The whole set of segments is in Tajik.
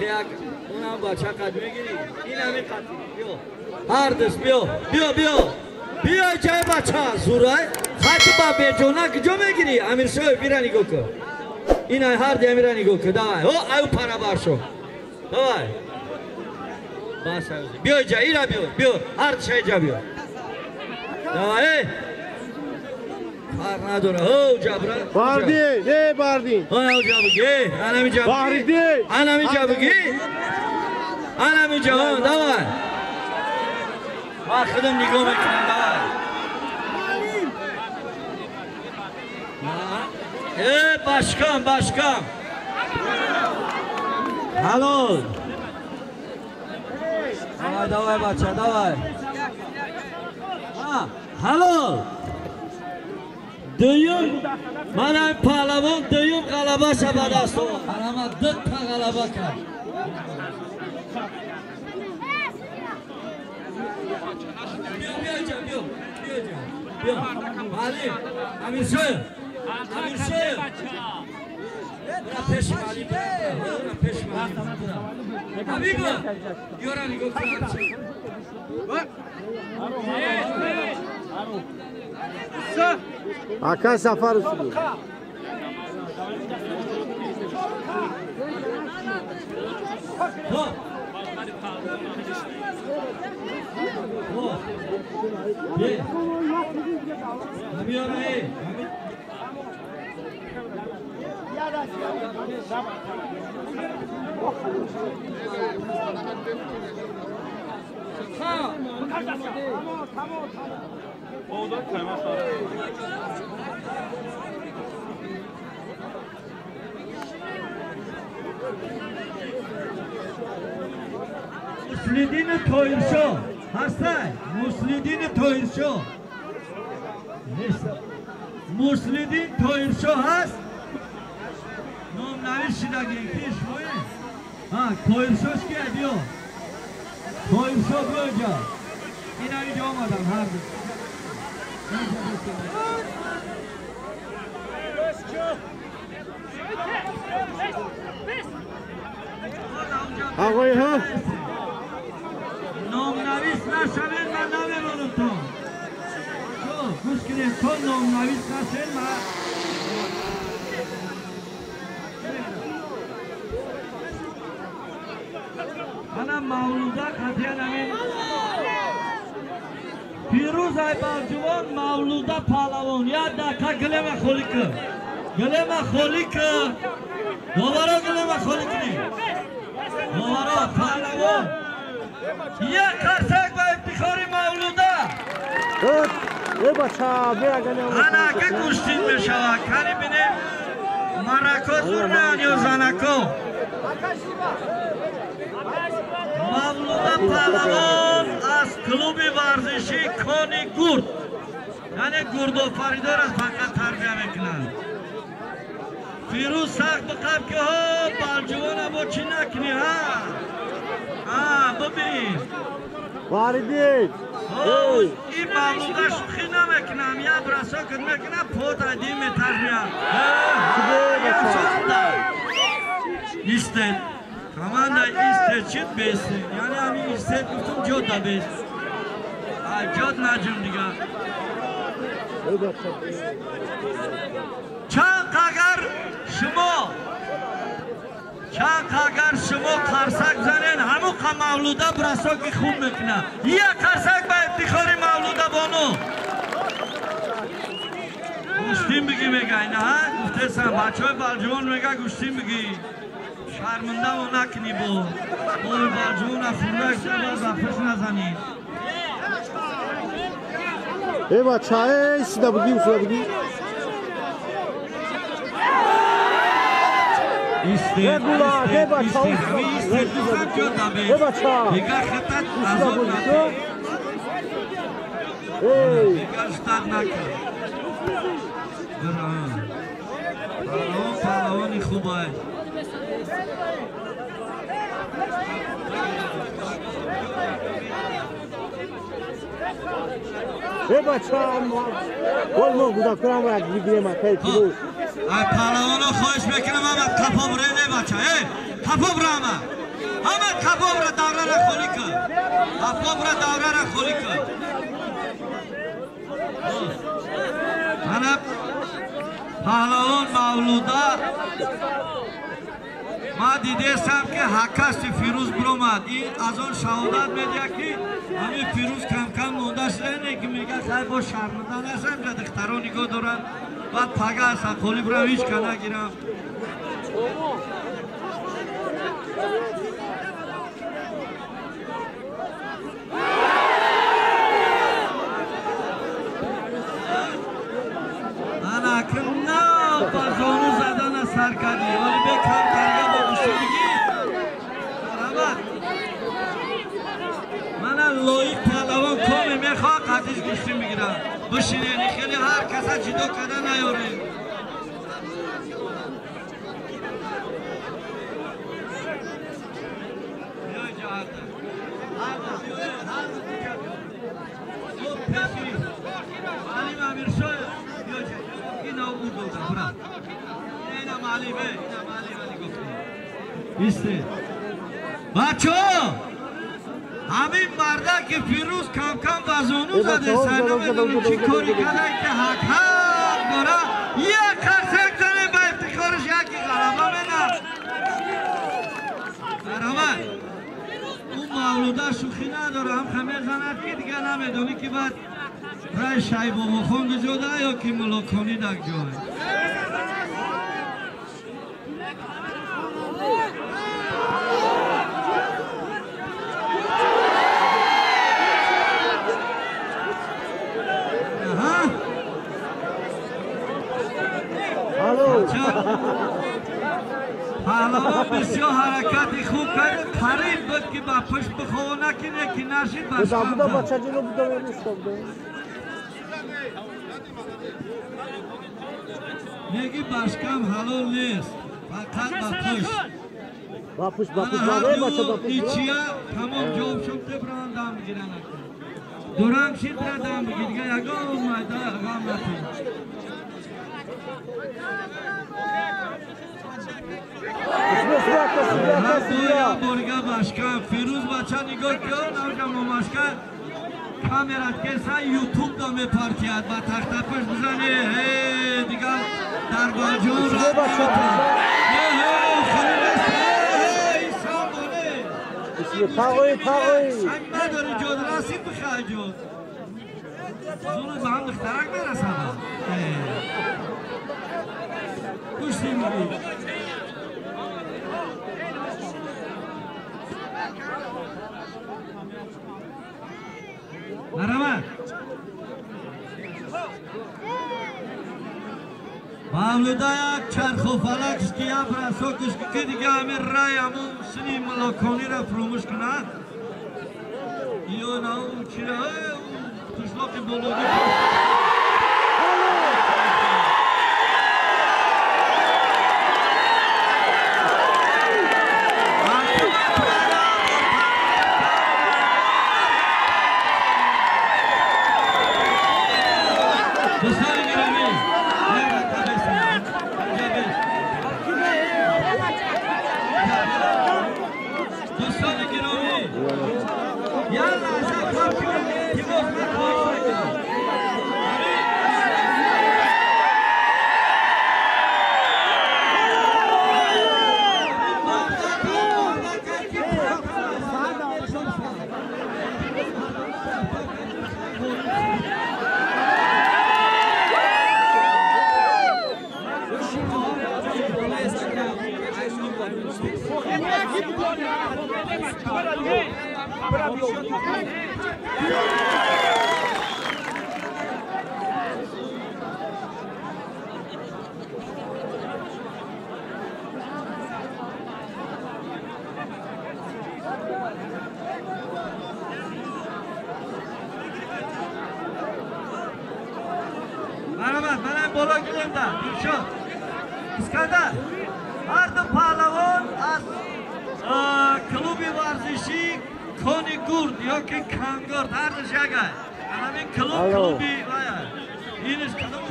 Як унам бача қад мегирӣ. Ин ҳами қад. Биё. Ҳар дус биё. Биё, биё. Биё ҷай бача, зурай. Хати ба беҷона куҷо мегирӣ? Амиршоев бира нигоҳ кун. Ин ай ҳар ди амира нигоҳ кун. Давай. О, аю пара шо. Давай. Бас биё ҷа, ира биё, биё. Ҳар душай ҷа биё. Давай, эй. Фарқ надора. О, ҷабра. Барди, эй барди. Ана ҷабги, анами ҷабги. Барди. Анами ҷабги. Анами ҷа, давай. Ман худам нигоҳ мекунам, давай. Э, башкам, башкам. Ҳалол. Давай, давай, бача, давай. Ҳалол. Дуюм, мана паҳлавон дуюм ғалабаша ба даст овард. Анама дута ғалаба кард. Биё, биё, ҷа, биё, биё, ҷа. Биё. Маълим, Амиршоев. Амиршоев. Бира пеши маълим, бира пеши маълим. Ҳабиба, ёра нигоҳ кун. Ака Сафаров. Муслидини Тоиршо ҳастай, Муслидини Тоиршо нест. Муслидин Тоиршо ҳаст, номнавис шидагин ки шумоe? Ҳа, Тоиршош ки биё. Тоиршо биё ҷа. Ина инҷо омадам ҳар ду. Ағои ҳа? Номнавис нашавед, ман намемонам то. Гӯш кунед, то номнавис нашавед, ман ана Мавлуда қатъиян ҳамин Фирӯз ай Балҷувон, Мавлуда паҳлавон. Як дақиқа гилема холӣ кун. Гилема холӣ кун. Доваро гилема холӣ кунед. Доваро паҳлавон. Як қарсак ба ифтихори Мавлуда. Ана ака гӯштин мешавад. Кани бинем марако зур меянд ё занако. Мавлуда паҳлавон аз клуби варзишӣ Кони Гурд, яъне гурдофаридор аз фақат тарбия мекунанд. Фирӯз сахт биқаб ки ҳо Балҷувона бо чӣ накунӣ ҳа? Ҳа, бибин. Варидид. Ин Мавлуда шӯхӣ намекунам, як брасо кид мекунам, пот адим метарбия. Истед. Команда истед чит бестед. Яъне ҳамин истед гуфтум ҷод да бест. Ҷод наҷум дигар. Чанд агар шумо чанд агар шумо қарсак занен, ҳамон қа Мавлуда брасоки хуб мекунад. Як қарсак ба ифтихори Мавлуда бону. Гӯштин бигӣ мега ина ҳа? Гуфтесам бачаҳои Балҷувон мега гӯштин бигӣ. Шармандамо накунӣ бо. Оби Балҷувона фурдак ба пушт назанӣ. Эй бача, эй сюда бигӣ, сюда бигӣ. Истед, истед, истед, истед, ҷо дабе. Дигар хатат азоб накун. Дигар штат накун. Паҳлавон паҳлавони хуб аст. Эй бача, бол мо гузаштам як бигирем акай Фирӯз. Ай паҳлавоно хоҳиш мекунам ама қафо бирен, эй бача, эй қафо бира ама. Марҳамат кабобра даврара холӣ кун. Кабобра даврара холӣ кун. Мана паҳлавон Мавлуда ма дидестам ки ҳакасти Фирӯз биромад. Ин аз он шаҳодат медиҳад ки ҳамин Фирӯз кам-кам монда шуда, ки мегӯяд хай бо шарманда нашам, ҷа духтаро нигоҳ доранд, баъд пага ҳастан холӣ бирам ҳеҷ ка нагирам. Ана акн нав ба зону задана сар кардӣ, вале бе кам тарга бо гӯшти бигир. Марҳамат. Мана лоиқ паҳлавон коме мехоҳад қадиш гӯштӣ мегирад. Бишинед, хеле ҳар каса ҷидо карда наёред. Биёй ҷаҳата. Ҳарду биёед, ҳарду дига биёед. Хуб, пеши Маълим Амиршоев. Биё ҷа. Ина ӯ дода, бира. Ина маълим, ина маълим нигоҳ кун. Истед. Бачаҳо! Ҳамин марда ки Фирӯз кам-кам ба зону заде, сар намедонем чӣ кори карда ки ҳақ-ҳақ дора. Як қарсак занем ба ифтихориш, яки ғалаба менад. Марҳамат. Ӯ Мавлуда шӯхӣ надора, ҳам мезанад ки дигар намедонӣ ки баъд рай Шайбобохон куҷода ё ки Муллоконӣ дар ҷой. Паҳлавон бисёр ҳаракати хуб кард, қариб буд ки ба пушт биховона, ки не ки нашид ба шикам зад. Меги ба шикам ҳалол нест, фақат ба пушт. Ба пушт, ба пушт, бача, ба пушт. Ичия тамом ҷавоб шуд, биран дам бигиран. Дуранг шид, бира дам бигир, дига ягон майда ғам накун. Борга башка Фирӯз бача нигоҳ кун, навҷа момашка камерат кеса ютуб да мепартияд, ба тахтапӯш бизане, ҳе дигар дар балҷон надори ҷод расид бихай ҷод. Зуну ба ҳам духтарак мерасад. Гӯшти мегӣ. Марҳамат. Мавлуда як чарху фалакш ки як расокиш ки дига ҳамин рай ҳамун сини муллокониро фуромӯш кунад. Ё на ӯ чира қишлоқи бологӣ. Бола гирем-да, Дилшод. Искандар, ҳар ду паҳлавон аз клуби варзишӣ Кони Гурд ёки Кангурд, ҳар душ ягай. Ҳамин клуб клуби вая. Иниш кадом?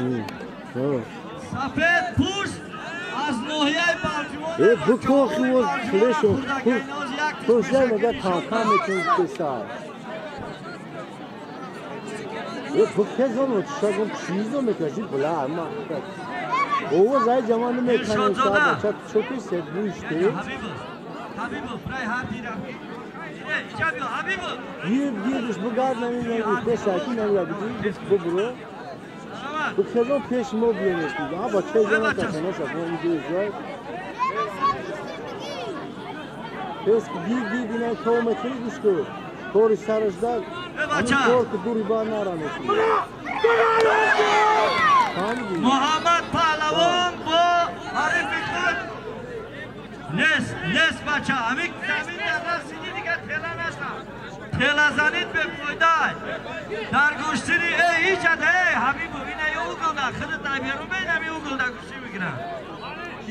Сафед пӯш аз ноҳияи Балҷувон. Э, бу кохи воз флешо. Як Пушай мега танка метун писар. Е пухтезон чагон чизо мекаши була ама. Овоз ай ҷавон меканад бача чопи се гӯште. Хабибов, рай ҳар дирам. Иҷа биё, Хабибов. Гир гирдиш бугард наминавӣ пешаки наминавӣ бубро. Пухтезон пеш мо биёнест. А бача ҷавон кашаноша мо инҷо ҷой. Пес гир гир дина то метри гӯшто. Тори сараш дад. Тор ки дури ба наранест. Муҳаммад Паҳлавон бо ҳарифи худ нест, нест бача. Ҳамин замин дар расиди дига тела назан. Тела занид бефоида. Дар гӯштини эй ҳичад эй Ҳабибов ина ё уголда худат дар берун бин ҳамин уголда гӯштӣ мегирад.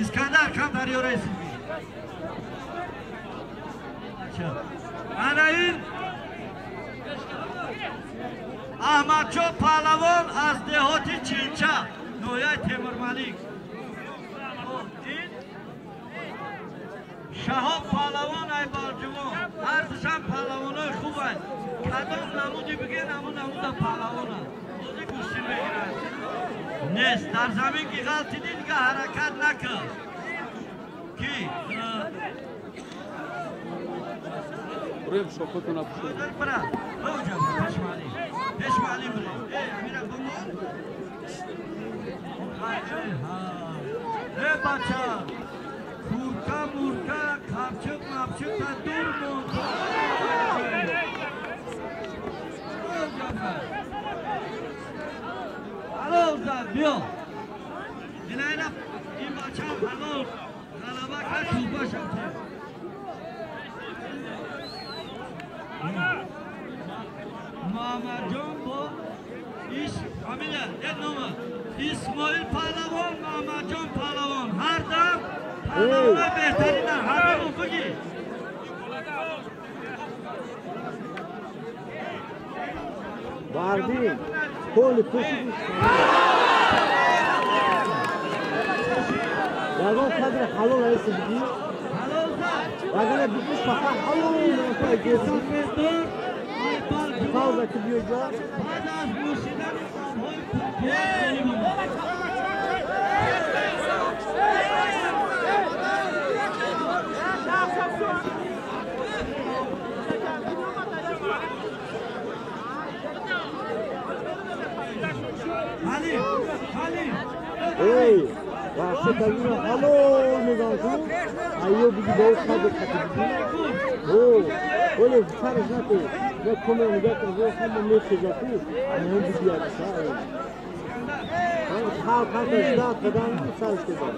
Искандар кам дар ёраи сиби. Ана ин Аҳмадшоҳ Паҳлавон аз деҳоти Чилча, ноҳияи Темурмалик. Ин Шаҳоб Паҳлавон ай Балҷувон. Ҳардушам паҳлавонои хубанд. Кадом намуди бигӯен, ҳамун намуда паҳлавонанд. Бозӣ гӯштӣ мегиранд. Нест, дар замин ки ғалтидӣ дига ҳаракат накун. Ки? Рем шохотона пушед. Бра, бовҷа, пешмали. Пешмали бре. Эй, амира бумон. Э, бача. Курка, мурка, капчук, мапчук та дур мон. Ҳалол зад, биё. Ина ина ин бача ҳалол ғалаба кард, тӯпашам тез. Муҳаммадҷон бо ис фамилия як нома Исмоил Паҳлавон, Муҳаммадҷон Паҳлавон. Ҳар дам паҳлавонои беҳтаринанд. Ҳабибов бигӣ. Бардин, коли пуши ягон қадри ҳалол аст бигӣ. Ҳалол зад. Ягона бигӯш фақат ҳалол мекунад. Пауза ки биёҷа. Баъд аз нӯшидани обҳои пурқувват холӣ бимонад. Ҳалим, Ҳалим. Эй, вақте ина ҳалол мезанад ку, айё биги бо қадр қати биги. О, оле сараш наку. На коме нигоҳ кун, во ҳама мехеза ку, ана биги як сар. Ҳар қадр ждат кадан сараш кеда.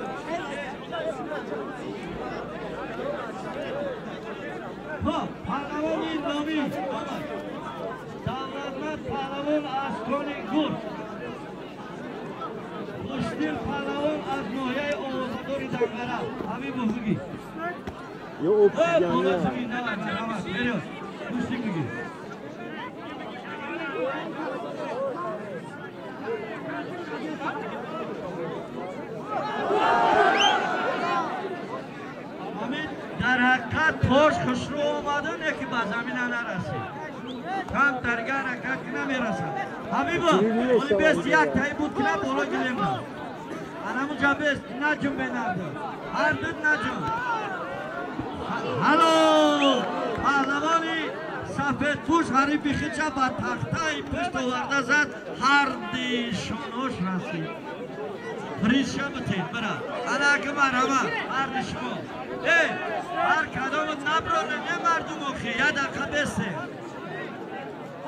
Хоб, паҳлавони номӣ омад. Давлатманд паҳлавон аз Кони Гур. Хушдил паҳлавон аз ноҳияи Овозадори Данғара. Ҳабибов бигӣ. Ё Боло обсидиан. замин, давай, марҳамат, вперёд. Гӯштӣ бигӣ. Ҳамин дар ҳақиқат тош хушрӯ омаду не ки ба замина нарасид. Кам дарга ҳаракат ки намерасад. Ҳабибов, оли бест як таи буд ки на боло гилемна. Анамуҷа бест наҷум бенарду. Ҳар дуд наҷум. Ҳалол! Паҳлавони сафедпӯш ҳарифи хича ба тахтаи пушт оварда зад, ҳарди шонош расид. Призша бутед, бира. Ана аки марҳамат, ҳарди шумо. Эй, ҳар кадомат наброне, не мардум охи, як дақиқа бесте.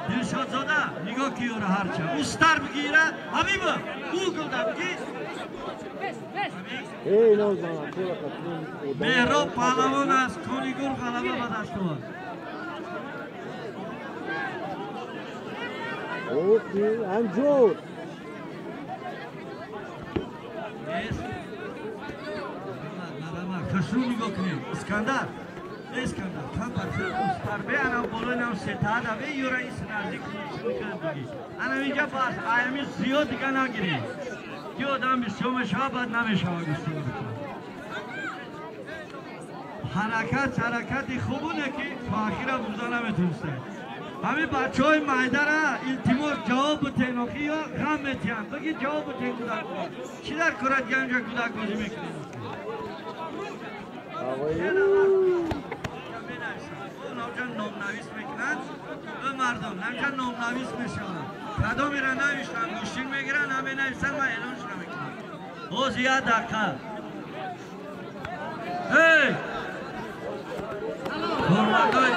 Дилшодзода, нигоҳ ки ёра ҳарча. Устар бигира, Ҳабибов, уголда бигир. Эй, нозана, тела қати. Меҳроб паҳлавон аз Конигур ғалаба ба даст овард. Окей, анҷур. Нест. Марҳамат, хушрӯ нигоҳ кунед. Искандар, Искандар, кам бар устар бе, ана болои нам сетаада бе, ёра ис наздик бигир. Ана инҷа бас, аями зиёд дига нагирӣ. Ки одам бисёр мешавад, баъд намешавад гӯштӣ бикунад. Ҳаракат ҳаракати хубуне ки то охира бурда наметонистем. Ҳамин бачаҳои майдара илтимос ҷавоб бутен, охи ё ғам метиҳанд. Биги ҷавоб бутен кӯдак. Чӣ дар курат ганҷа кӯдак бозӣ мекунед? Навҷа номнавис мекунанд, ӯ мардум навҷа номнавис мешаванд. Кадомеро навиштанд, гӯштин мегиранд, ҳаме нависанд, ман эълонш намекунам. Боз як дақиқа. Эй! Кормандои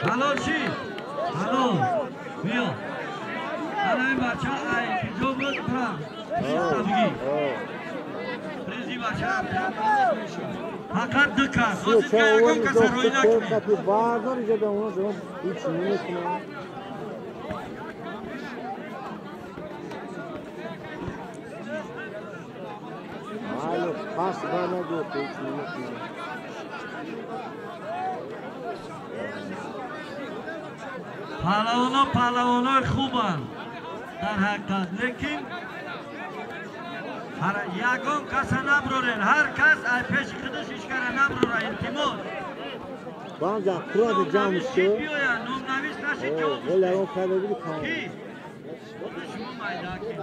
ҳалол чӣ? Ҳалол. Биё. Ана ин бача ай киҷо буд? Прам. Бигӣ. Призи бача фақат ду кас. Ҳозир ка ягон каса рӯй накунед. Бардор иҷа да оно ҷавоб ҳеч намекунад. Ало, пас ба нагӯ, ҳеч намекунад. Паҳлавоно паҳлавонои хубанд дар ҳақиқат, лекин ягон каса наброрен. Ҳар кас ай пеши худаш ҳеч кара наброра, илтимос. Баъза қурати ҷамъ шуд. Биёянд, номнавис нашид, ҷавоб. Вале ягон пайдо буди кам. Ки? Шумо майда ки.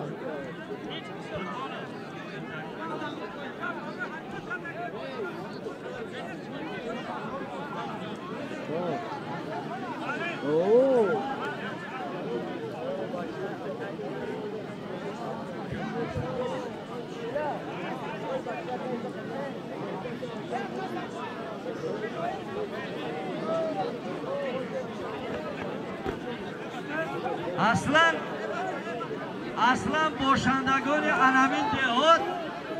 Аслан бошандагони анамин деҳот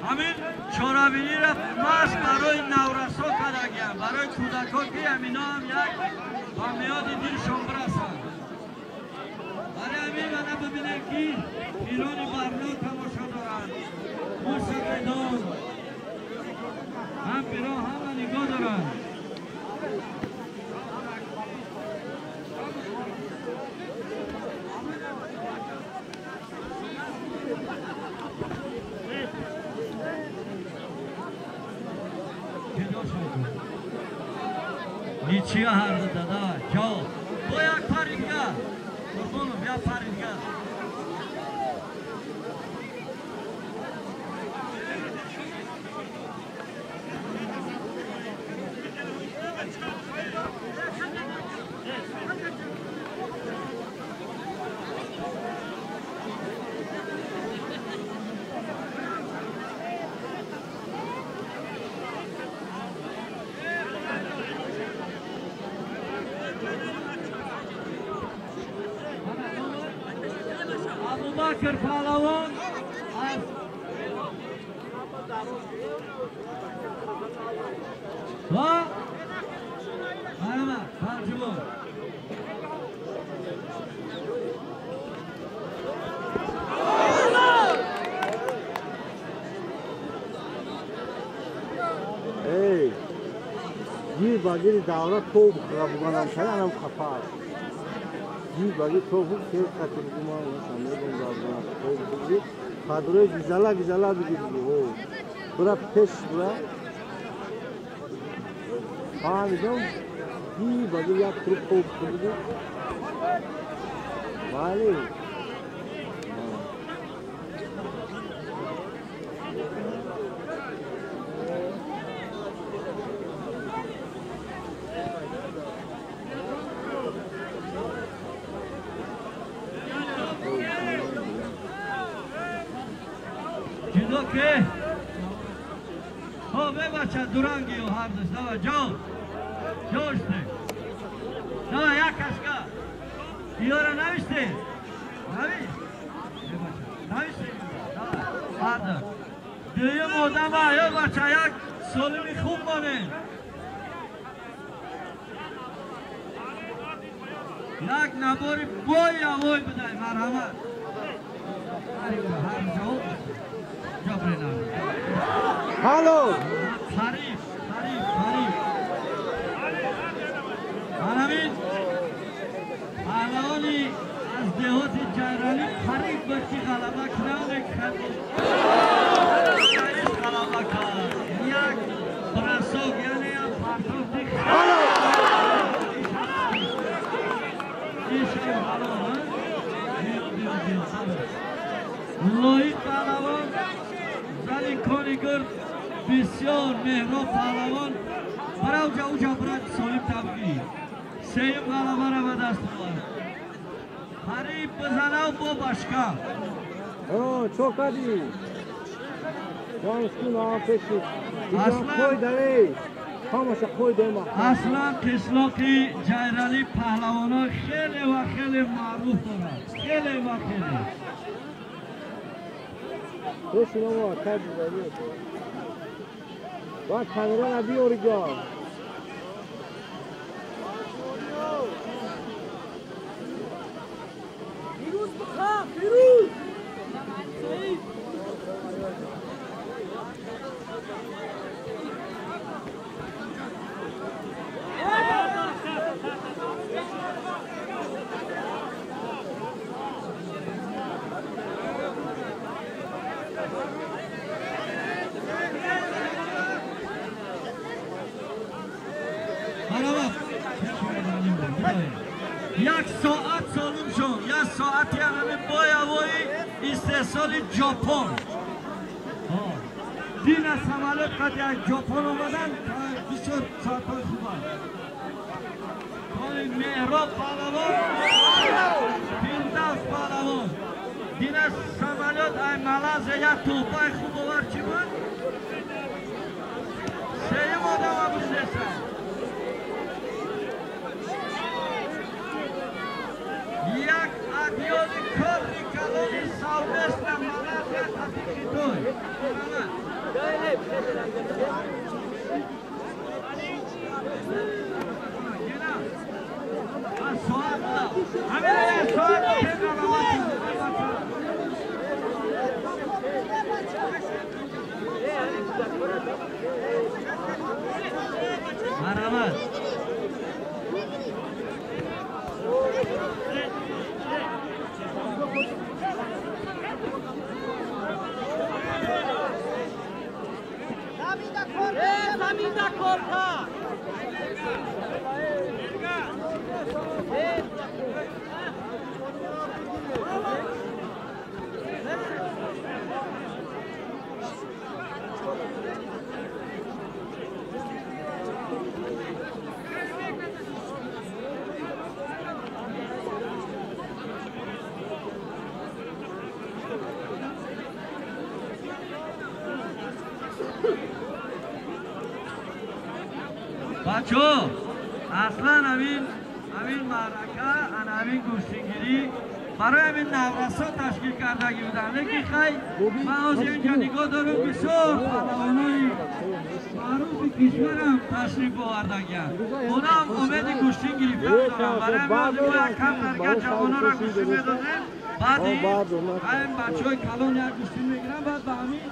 ҳамин чорабиниро маҳз барои наврасо кардагианд, барои кӯдакон, ки ҳамино ҳам як ба меъёди дилшон бирасанд. Барои ҳамин мана бибинем, ки пирони барно тамошо доранд, мусафедон ҳам пирон ҳама нигоҳ доранд. Ничья ҳарду дада, ҷавоб. Бо як паридга. Қурбонов, як паридга. Абубакр паҳлавон аз ва марҳамат тарҷумон. Эй, гир ба гири давра тоб буганам кара, анам хафа аст. Гир ба гир тоб сер қати бугуман, мегум забунам тоб буги, падрои гизала гизала биги буги. О, бура пеш бура. Фаҳмидам, гир ба гир як круг тоб буги. Бале. Ҷудо ке? Хоб, э бача, дурангиё ҳардуш. Давай, ҷавоб. Ҷавоб. Давай, як кашка. Иёра навиште? Навишт? Э бача, навиште? Давай, ҳарду. Дуюм одама, э бача, як солими хуб монед. Як набори бой авой бидай, марҳамат. Ҳар ҷавоб. Ҳало! Хариф, хариф, хариф. Анамин паҳлавони аз деҳоти ҷайралӣ қариб буд, ки ғалаба кунад, ғалаба кард. Як брасок, яъне як партофти. Лоиқ паҳлавон, зани конигурд, бисёр меҳроб паҳлавон. Баравҷа уҷа брат соҳиб табгирӣ. Сеюм ғалабара ба даст овард. Ҳариб бизанав бо башка. Чо кардӣ? Аслан қишлоқи Ҷайралӣ паҳлавонҳо хеле ва хеле маъруф дорад. Хеле ва хеле. Бояд камерара биёри ҷо. Фирӯз бихам, Фирӯз! Як соат солим шуд, як соат янами боявои истеҳсоли Ҷопон. Дин аз самолёт қад як Ҷопон омадан, бисёр соатҳои хубанд. Меҳроб паҳлавон, Фирдавс паҳлавон. Дин аз самолёт ай Малайзия як тӯҳфаи хуб овард, чӣ буд? Сеюм одама бизеса. Як адёни коври калони совместно Малайзия қати Хитой. Марҳамат. Бачо, аслан ҳамин маърака, ана ҳамин гӯштингирӣ барои ҳамин наврасо ташкил кардагӣ буданд. Лекин хай, ман ҳозир инҷа нигоҳ дорам, бисёр паҳлавонои маъруфи кишварам ташриф овардагианд. Онам умеди гӯштин гирифтан доранд. Барои ҳамин ҳозир мо як кам дарга ҷавононро гӯштин медодем, баъди ҳамин бачаҳои калон як гӯштин мегиранд, баъд ба ҳамин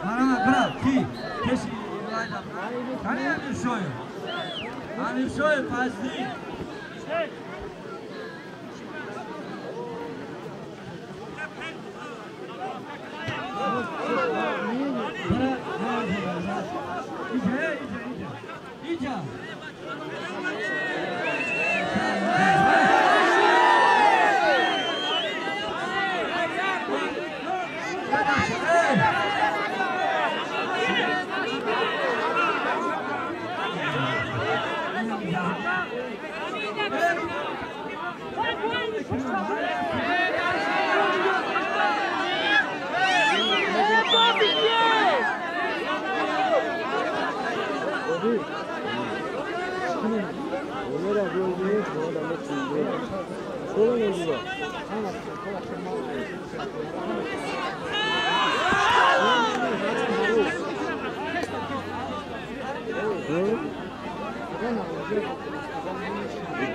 Марама, брат, ки? Кеси Кани Амиршоев? Амиршоев, пазди. Иҷа, иҷа, иҷа. Иҷа.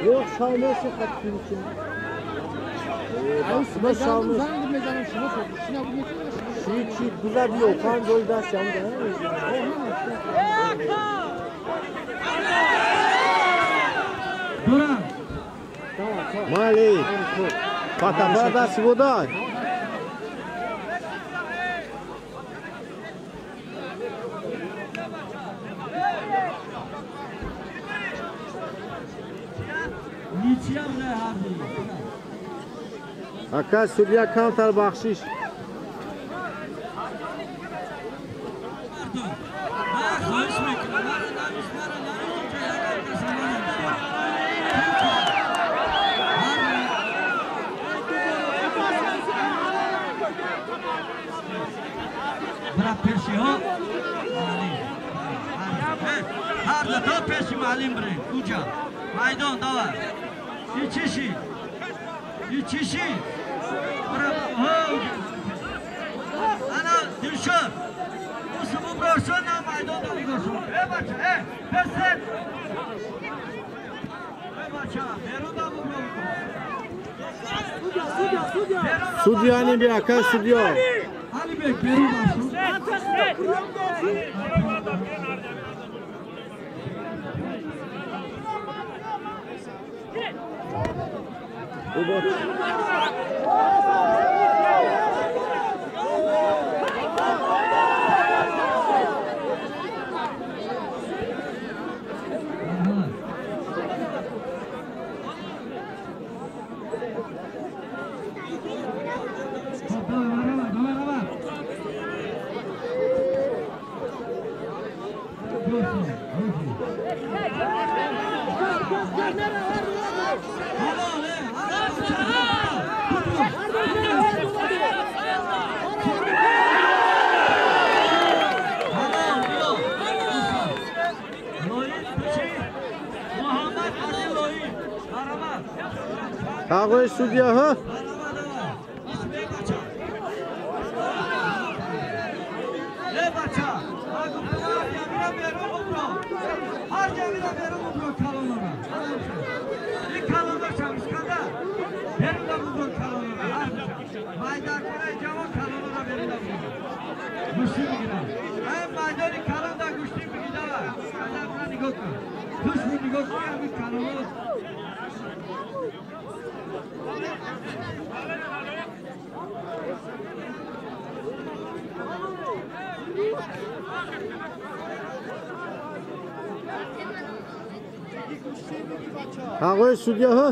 Yo'q, shavmesi qattiq. Ma shavmesi. Zanг мезанам шумо шина метавонед. Чи чи гузар биё, панҷ ҷои даст ям да. Дуран. Мали. Патаба даст вода. Ака судья камтар бахшиш. Бра пешиҳо ҳар дуто пеши маълим бирем. Уҷа майдон давай. Ичиши ичиши ана Дилшод усубу брошо на майдон да нигоҳ. Э бача, э песен. Э бача, берун да бубро. Судья не би, ака судья. Алибек берун башу. Ағои судья, ҳа? Ағои судья, ҳа?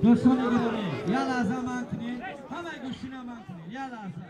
دوستان گرامی، یه لحظه من کنید، همه گوشینا من کنید، یه لحظه.